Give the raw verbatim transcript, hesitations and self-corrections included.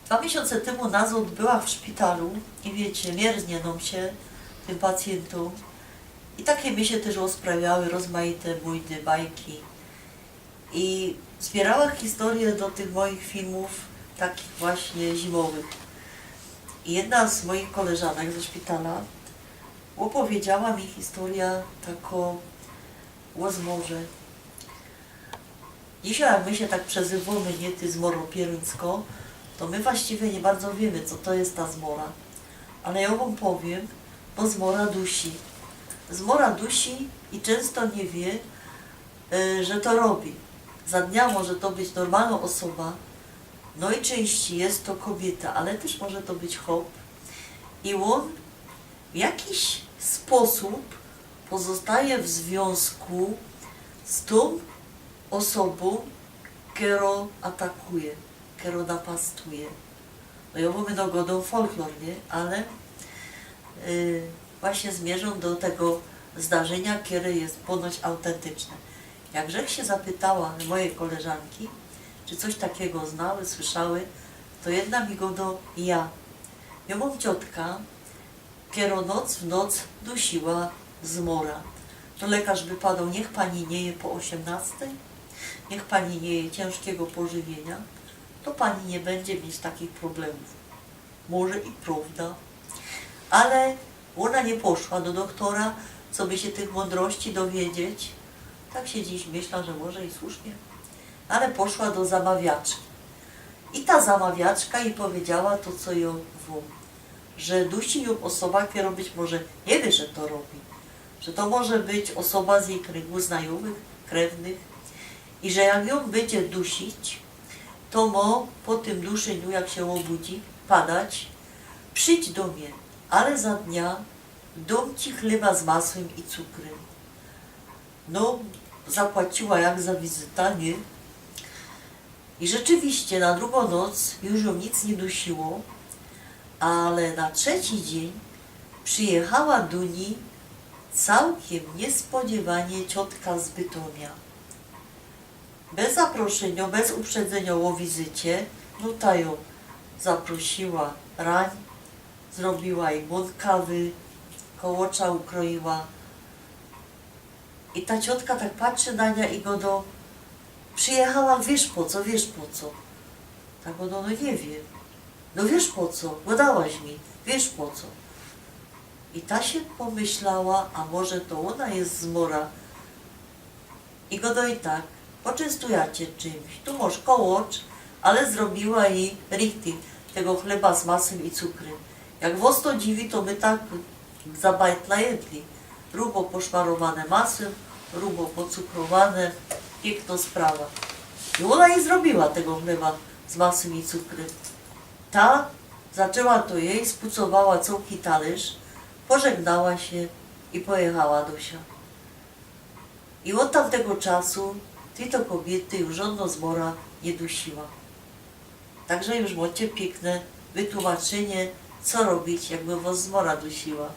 Dwa miesiōnce tymu nazŏd była w szpitalu i wiycie, mierznie nōm sie tym pacjyntōm. I take mi sie tyż rozprawiały rozmajte bōjdy, bajki. I zbiyrała historyje do tych moich filmōw, takich właśnie zimowych. I jedna z moich koleżanek ze szpitala ôpowiedziała mi historyjõ takõ ô zmorze. Dzisiej, jak my sie tak przezywōmy, niy, ty zmoro pierōńsko, to my właściwie niy bardzo wiymy, co to je ta zmora. Ale jŏ wōm powiym, bo zmora dusi. Zmora dusi i czynsto niy wiy, y, że to robi. Za dnia może to być normalnõ ôsoba, nojczynściej je to kobiyta, ale tyż może to być chop. I ôn w jakiś sposōb pozostaje w zwiōnzku z tōm ôsobōm, kerŏ atakuje, kerŏ napastuje. No jŏ wōm, no, gŏdōm folklor, niy? Ale, y, właśnie zmiyrzōm do tego zdarzynia, kere je ponoć autentyczne. Jak żech sie zapytała moje koleżanki, czy coś takigo znały, słyszały, to jedna mi gŏdŏ: ja. Jŏ mōm ciotka, kerŏ noc w noc dusiła zmora. To lekŏrz by padoł: niych pani niy je po ôziymnŏstyj, niych pani niy je ciynżkigo pożywiyniŏ, to pani niy bydzie mieć takich problemōw. Może i prŏwda. Ale ôna niy poszła do dochtora, coby sie tych mōndrości dowiedzieć. Tak sie dziś myśla, że może i słusznie. Ale poszła do zamawiaczki. I ta zamawiaczka jij powiedziała to, co jŏ wōm, że dusi jōm ôsoba, kerŏ być może niy wiy, że to robi. Że to może być ôsoba z jij kryngu znajōmych, krewnych. I że jak jōm bydzie dusić, to mŏ po tym duszyniu, jak sie ôbudzi, padać: przidź do mie, ale za dnia dōm ci chleba z masłym i cukrym. No, zapłaciła jak za wizyta, niy? I rzeczywiście na drugõ noc już jōm nic niy dusiło, ale na trzeci dziyń przijechała do nij cołkym niyspodziywanie ciotka z Bytōmia. Bez zaproszyniŏ, bez uprzedzyniŏ ô wizycie, no ta jã zaprosiła rań, zrobiła jij młōnkawy, kołŏcza ukroiła. I ta ciotka tak patrzy na niã i gŏdŏ: przijechała, wiysz po co, wiysz po co? Ta gŏdŏ: no niy wiym. No wiysz po co? Gŏdałaś mi, wiysz po co? I ta sie pōmyślała, a może to ôna je zmora. I gŏdŏ i tak: poczynstujã cie czymś. Tu mŏsz kołŏcz, ale zrobiła i richtig tego chleba z masłym i cukrym. Jak wŏs to dziwi, to my tak za bajtla jedli. Rubo poszmarowane masłym, rubo pocukrowane. Piyknŏ sprawa. I ôna i zrobiła tego chleba z masłym i cukrym. Ta zaczła to jeść, spucowała cołki talyrz, pożegnała sie i pojechała do sia. I ôd tamtego czasu tyj to kobiyty już żŏdnŏ zmora niy dusiła. Także już mŏcie piykne wytłumaczynie, co robić, jakby wŏs zmora dusiła.